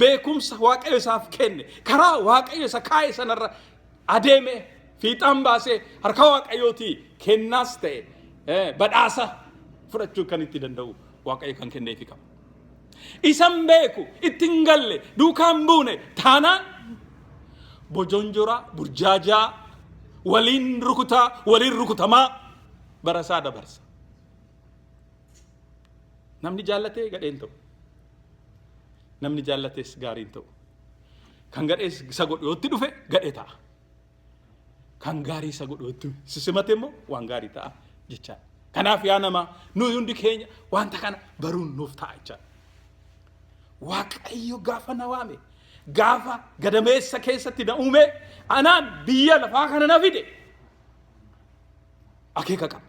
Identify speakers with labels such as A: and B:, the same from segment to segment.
A: Beekumsa Waaqayyo isaaf kenne karaa Waaqayyo isa kaa'e sanarra adeeme fiixaan baasee harka Waaqayyootii kennaas ta'e badhaasa fudhachuu kan itti danda'u Waaqayyo kan kenneefi qaba. Isan beeku itti hin galle duukaa hin buune taanaan bojonjoraa burjaajaa waliin rukutaa waliin rukutamaa bara isaa dabarsa. Namni jaallatee gadhee hin ta'u. Namni jaallates gaarii hin ta'u. Kan gadhees isa godhu yoo itti dhufe gadhee ta'a. Kan gaarii isa godhu yoo itti sisimate immoo waan gaarii ta'a jechaadha. Kanaaf yaa namaa nuyi hundi keenya wanta kana baruun nuuf ta'a jechaadha. Waaqayyo gaafa na waame gaafa gadameessa keessatti na uume anaan biyya lafaa kana na fide akeeka qaba.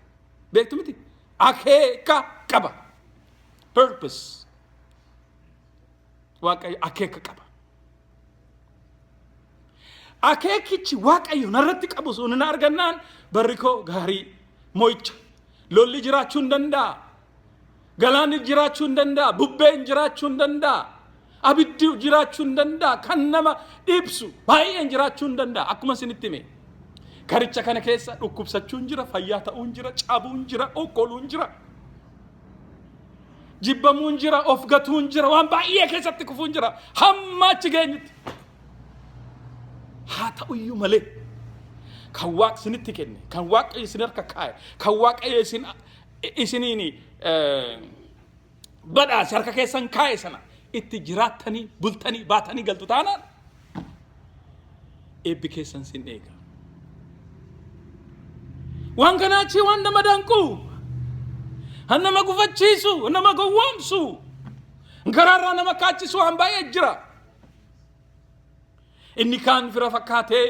A: Beektu miti? Akeeka qaba. Purpose. Waaqayyo akeeka qaba. Akeekichi Waaqayyo narratti qabu sun na argannaan barri koo gaarii mo'icha. Lolli jiraachuu hin danda'a. Galaanni jiraachuu hin danda'a. Bubbeen jiraachuu hin danda'a. Abiddi jiraachuu hin danda'a. Kan nama dhibsu baay'een jiraachuu hin danda'a. Akkuma isinitti hime. Karicha kana keessa dhukkubsachuun jira, fayyaa ta'uun jira, cabuun jira, okkoluun jira. Jibbamuun jira, of gatuun jira, waan baay'ee keessatti kufuun jira. Hamma achi geenyutti. Haa ta'uyyuu malee kan Waaqni isinitti kenne, kan Waaqayyo isin harka kaa'e, kan Waaqayyo isin isiniin badhaase harka keessan kaa'e sana itti jiraattanii bultanii baatanii galtu taanaan eebbi keessan sin eega. Waan kanaa achii waan nama danqu, kan nama gufachiisu, nama gowwoomsu, karaarraa nama kaachisu waan baay'ee jira. Inni kaan fira fakkaatee,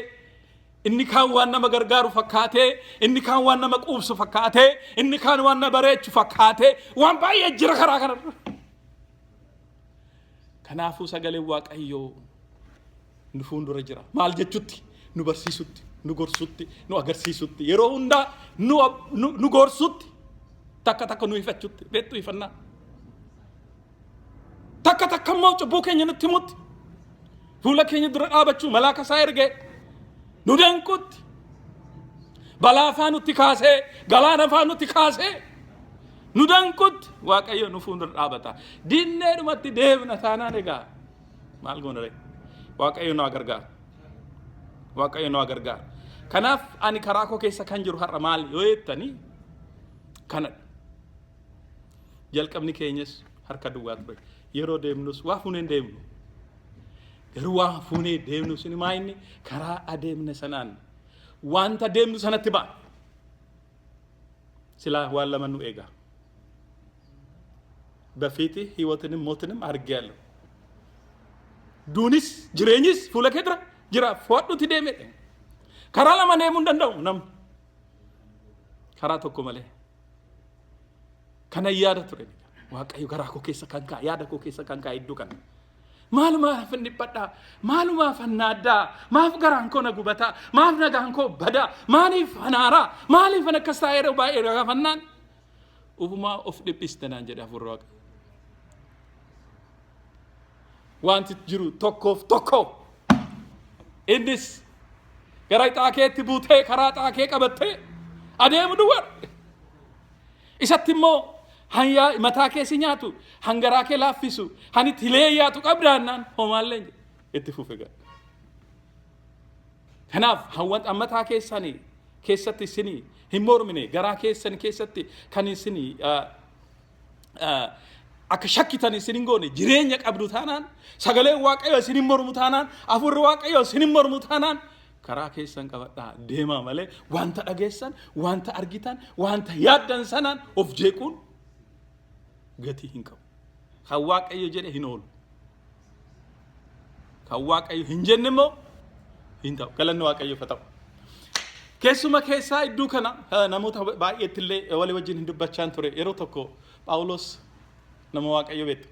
A: inni kaan waan nama gargaaru fakkaatee, inni kaan waan nama quubsu fakkaatee, inni kaan waan nama bareechu fakkaatee, waan baay'ee jira karaa kanarra. Kanaafuu sagaleen Waaqayyoo nu fuuldura jira. Maal jechutti? Nu barsiisutti, nu gorsutti, nu agarsiisutti, yeroo hundaa nu, nu, nu gorsutti, takka takka nu ifachutti, beektu ifannaa. Takka takka immoo cubbuu keenya nutti himutti, fuula keenya dura dhaabachuu malaaka isaa ergee nu danqutti, balaa faa nutti kaasee, galaana faa nutti kaasee, nu danqutti Waaqayyo nu fuuldura dhaabata. Dinnee dhumatti deemna taanaan egaa maal goona ree? Waaqayyo nu haa gargaaru. Waaqayyo nu haa gargaaru. Kanaaf ani karaa koo keessa kan jiru har'a maal yoo jettanii kanadha. Jalqabni keenyas harka duwwaa ture. Yeroo deemnus waa fuunee hin deemnu. Garuu waa fuunee deemnu sun maa inni karaa adeemne sanaan wanta deemnu sanatti ba'a. Silaa waan lama nu eega. Bafiiti hiwotinim mootinim argeellu. Duunis jireenyis fuula kee dura jira fo'adhuti deemee. Karaa lama deemuu hin danda'u namni. Karaa tokko malee. Kana yaada ture. Waaqayyo garaa koo keessa kan kaa'e yaada koo keessa kan kaa'e iddoo kana. Maalumaaf hin dhiphadhaa? Maalumaaf hin naaddaa? Maaf garaan koo na gubataa? Maaf nagaan koo badaa? Maaliif anaaraa? Maaliif an akkas taa'ee yeroo baay'ee gaafannaan? Ufumaa of dhiphiste naan jedhe hafuurri Waaqayyo. Wanti jiru tokkoof tokko. Innis gara ixaa keetti buutee karaa ixaa kee qabattee adeemu duwwaadha. Isatti immoo hanyaa mataa kee si nyaatu, hangaraa kee laaffisu, han itti leeyyaatu qabdaannaan homaallee hin jedhu. Itti fufe gara. Kanaaf hawwan mataa keessanii keessatti isinii hin mormine garaa keessan keessatti kan isinii akka shakkitan isin hin goone jireenya qabdu taanaan sagaleen Waaqayyoo isin hin mormu taanaan hafuurri Waaqayyoo isin hin mormu taanaan karaa keessan qabadhaa deemaa malee wanta dhageessan wanta argitan wanta yaaddan sanaan of jeequun gatii hin qabu. Kan Waaqayyo jedhe hin oolu. Kan Waaqayyo hin jenne immoo hin ta'u. Galanni Waaqayyoof haa ta'u. Keessuma keessaa iddoo kana namoota baay'eetti illee walii wajjin hin dubbachaan ture. Yeroo tokko Phaawulos nama Waaqayyo beektu.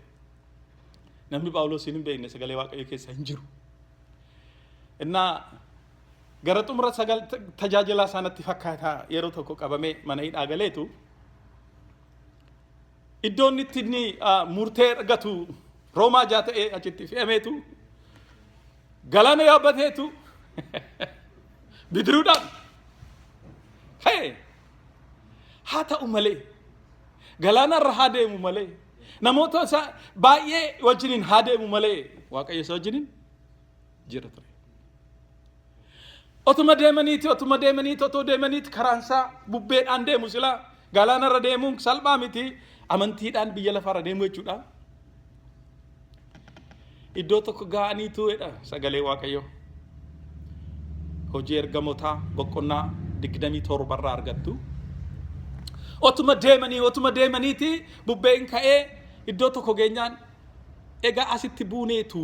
A: Namni Phaawulos hin beekne sagalee Waaqayyo keessa hin jiru. Innaa gara xumura sagal tajaajilaa isaanatti fakkaataa yeroo tokko qabamee mana hidhaa galeetu iddoon itti inni murtee argatu Roomaa jaa ta'ee achitti fe'ameetu galaana yaabbateetu bidiruudhaan ka'e. Haa ta'u malee galaana irra haa deemu malee namoota isaa baay'ee wajjiniin haa deemu malee Waaqayyo isa wajjiniin jira ture. Otuma deemaniiti otuma deemaniiti otoo deemaniiti karaan isaa bubbeedhaan deemu silaa galaana irra deemuun salphaa miti amantiidhaan biyya lafaarra deemu jechuudha. Iddoo tokko ga'aniitu jedha sagalee Waaqayyoo. Hojii ergamootaa boqonnaa 27 irraa argattu. Otuma deemanii otuma deemaniiti bubbeen ka'ee iddoo tokko geenyaan egaa asitti buuneetu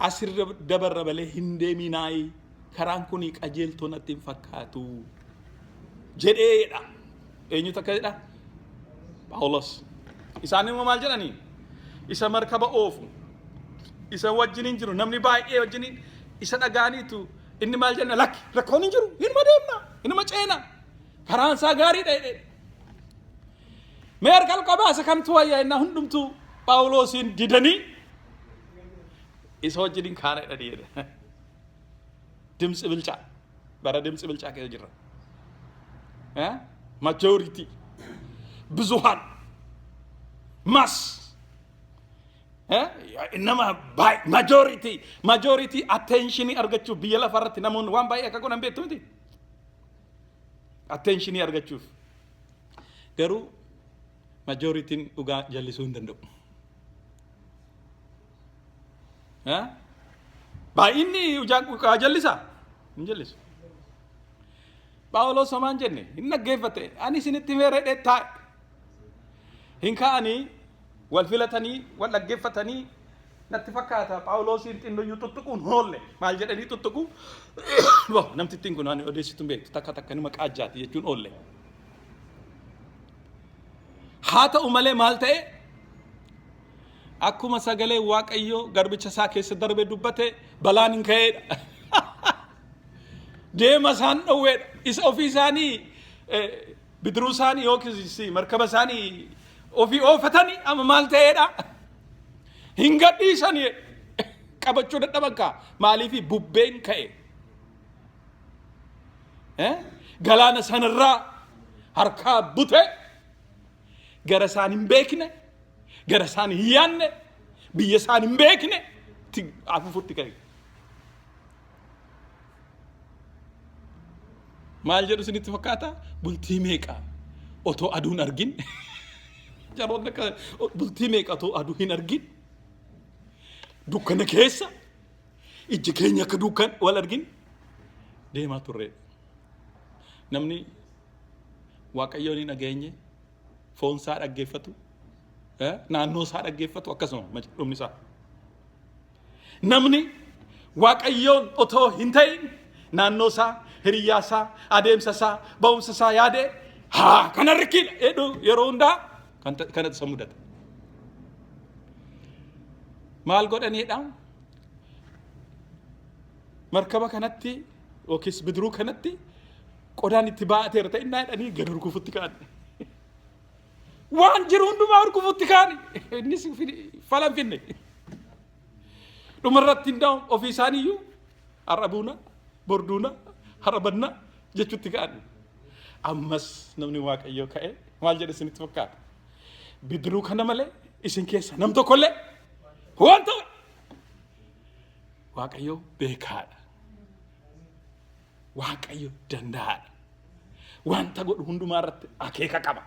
A: asirra dabarra malee hin deeminaayi karaan kun qajeeltoo natti hin fakkaatu jedheedha. Eenyutu akka jedha? Phaawulos. Isaan immoo maal jedhanii? Isa markaba oofu, isa wajjiniin jiru, namni baay'ee wajjiniin isa dhaga'aniitu inni maal jenna lakki rakkoon hin jiru, inuma deemna, inuma ceena, karaan isaa gaariidha jedhee. Mee harka ol qabaa isa kamtu wayyaa innaa hundumtuu Phaawulosiin didanii isa wajjiniin kaana jedhanii jedhe. Dimtsi bilchaa. Bara dimtsi bilchaa keessa jirra. Majority. Bizuhaan. Mass. Nama majority. Majority attentionii argachuuf biyya lafa irratti namoonni waan baay'ee akka godhan beektu miti. Attentionii argachuuf. Garuu majooritiin dhugaa jallisuu hin danda'u. Baay'inni dhugaa jallisaa? Hin jallisu. Phaawulos homaa hin jenne hin dhaggeeffate ani isinitti himeera jedhee taa'e. Hin ka'anii wal filatanii wal dhaggeeffatanii natti fakkaata Phaawulosiin xinnoyyuu tuttuquun hoolle maal jedhanii tuttuqu namtittiin kun ani odeessitu hin beektu takka takka nima qaajjaati jechuun oolle. Haa ta'u malee maal ta'e akkuma sagalee Waaqayyoo garbicha isaa keessa darbe dubbate balaan hin ka'eedha. Deema isaan dhowweedha. Isa ofii isaanii bidiruu isaanii yookiis markaba isaanii ofii oofatanii amma maal ta'eedha. Hin gadhiisanii qabachuu dadhaban kaa maaliif bubbeen ka'e. Galaana sanarraa harkaa bute gara isaan hin beekne gara isaan hin yaanne biyya isaan hin beekne afuufutti ka'e. Maal jedhu isinitti fakkaata? Bultii meeqa otoo aduun argin jaroonni akka bultii meeqa otoo aduu hin argin dukkana keessa ijji keenya akka dukkan wal argin deemaa turre. Namni Waaqayyoon hin dhageenye foon isaa dhaggeeffatu naannoo isaa dhaggeeffatu akkasuma dhumni isaa. Namni Waaqayyoon otoo hin ta'in naannoo isaa, hiriyyaa isaa, adeemsa isaa, ba'umsa isaa yaadee haa kana rikkiidha jedhu yeroo hundaa kanatu isa mudata. Maal godhaniidha? Markaba kanatti yookiis bidiruu kanatti qodaan itti baa'ateera ta'innaa jedhanii gad hurgufutti ka'an. Waan jiru hundumaa hurgufutti ka'an. Innis fala hin finne. Dhumarratti hin da'u ofii isaaniiyyuu har'a buuna, bor duuna, har'a badna jechuutti ka'an. Ammas namni Waaqayyoo ka'e maal jedhe isinitti fakkaata? Bidiruu kana malee isin keessa nam tokkollee waan ta'u Waaqayyo beekaadha. Waaqayyo danda'aadha. Wanta godhu hundumaa irratti akeeka qaba.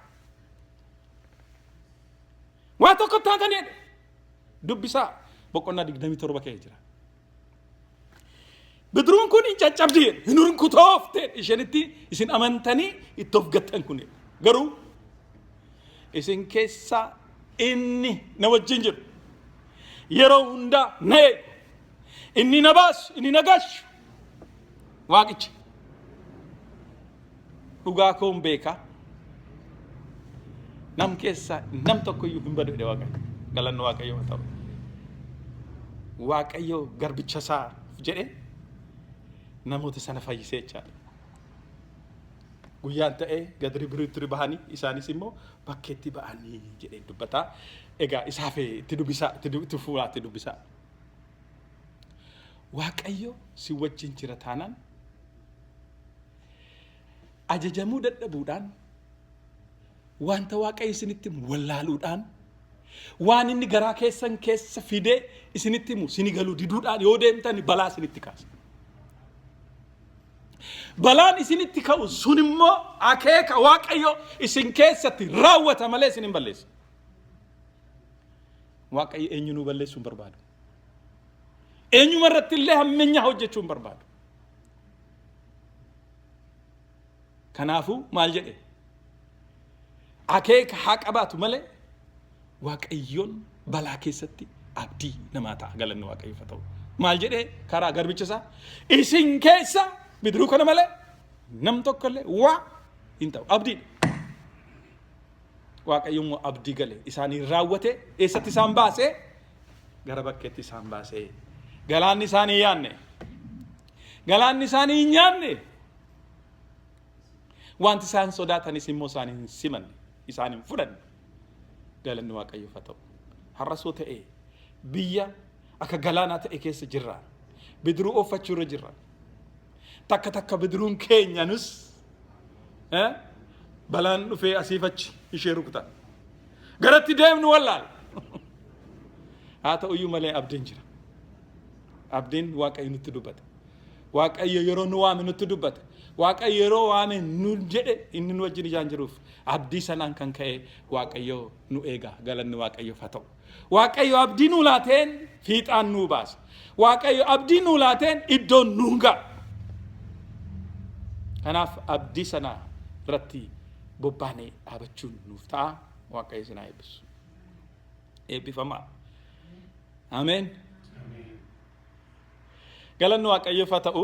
A: Waa tokko taatanii dubbisaa boqonnaa 27 keessa jira. Bidiruun kun hin caccabdi hin hurkutoofte ishenitti isin amantanii itti of gattan kun garuu isin keessaa inni na wajjin jiru yeroo hundaa na eegu inni na baasu inni na gashu Waaqichi dhugaa koon beeka nam keessaa nam tokko iyyuu hin badu jedhe Waaqayyo. Galanni Waaqayyo haa ta'u. Waaqayyo garbicha isaa jedhe namoota sana fayyisee jechaadha. Guyyaan ta'ee gadi biriitti bahanii isaanis immoo bakkeetti ba'anii jedhee dubbata. Egaa isaaf itti dubbisaa, itti fuulaa itti dubbisaa. Waaqayyo si wajjin jira taanaan ajajamuu dadhabuudhaan, wanta Waaqayyo isinitti himu wallaaluudhaan, waan inni garaa keessan keessa fidee isinitti himu sini galuu diduudhaan yoo deemtan balaa isinitti kaasa. Balaan isinitti ka'u sun immoo akeeka Waaqayyo isin keessatti raawwata malee isin hin balleessu. Waaqayyo eenyu nu balleessuu hin barbaadu. Eenyuma irratti illee hammeenya hojjechuu hin barbaadu. Kanaafuu maal jedhe? Akeeka haa qabaatu malee Waaqayyoon balaa keessatti abdii namaa ta'a. Galanni Waaqayyoof haa ta'u. Maal jedhee karaa garbicha isaa? Isin keessa bidiruu kana malee nam tokko illee waa hin ta'u. Abdiidha. Waaqayyo immoo abdii gale isaanii raawwate. Eessatti isaan baasee? Gara bakkeetti isaan baasee. Galaanni isaanii hin yaanne. Galaanni isaanii hin nyaanne. Wanti isaan sodaatanis immoo isaan hin simanne, isaan hin fudhanne. Galanni Waaqayyoof haa ta'u. Har'as yoo ta'e biyya akka galaanaa ta'e keessa jirra. Bidiruu ooffachuu irra jirra. Takka takka bidiruun keenya nus balaan dhufee asiif achi ishee rukuta. Garatti deemnu wallaal. Haa ta'uyyuu malee abdiin jira. Abdiin Waaqayyo nutti dubbate. Waaqayyo yeroo nu waame nutti dubbate. Waaqayyo yeroo waame nu jedhe inni nu wajjin ijaan jiruuf abdii sanaan kan ka'e Waaqayyo nu eega. Galanni Waaqayyoof haa ta'u. Waaqayyo abdii nuu laateen fiixaan nuu baasa. Waaqayyo abdii nuu laateen iddoon nuun ga'a. Kanaaf abdii sana irratti bobbaanee dhaabachuun nuuf ta'a. Waaqayyo isin haa eebbisu. Eebbifamaa. Ameen. Galanni Waaqayyoof haa ta'u.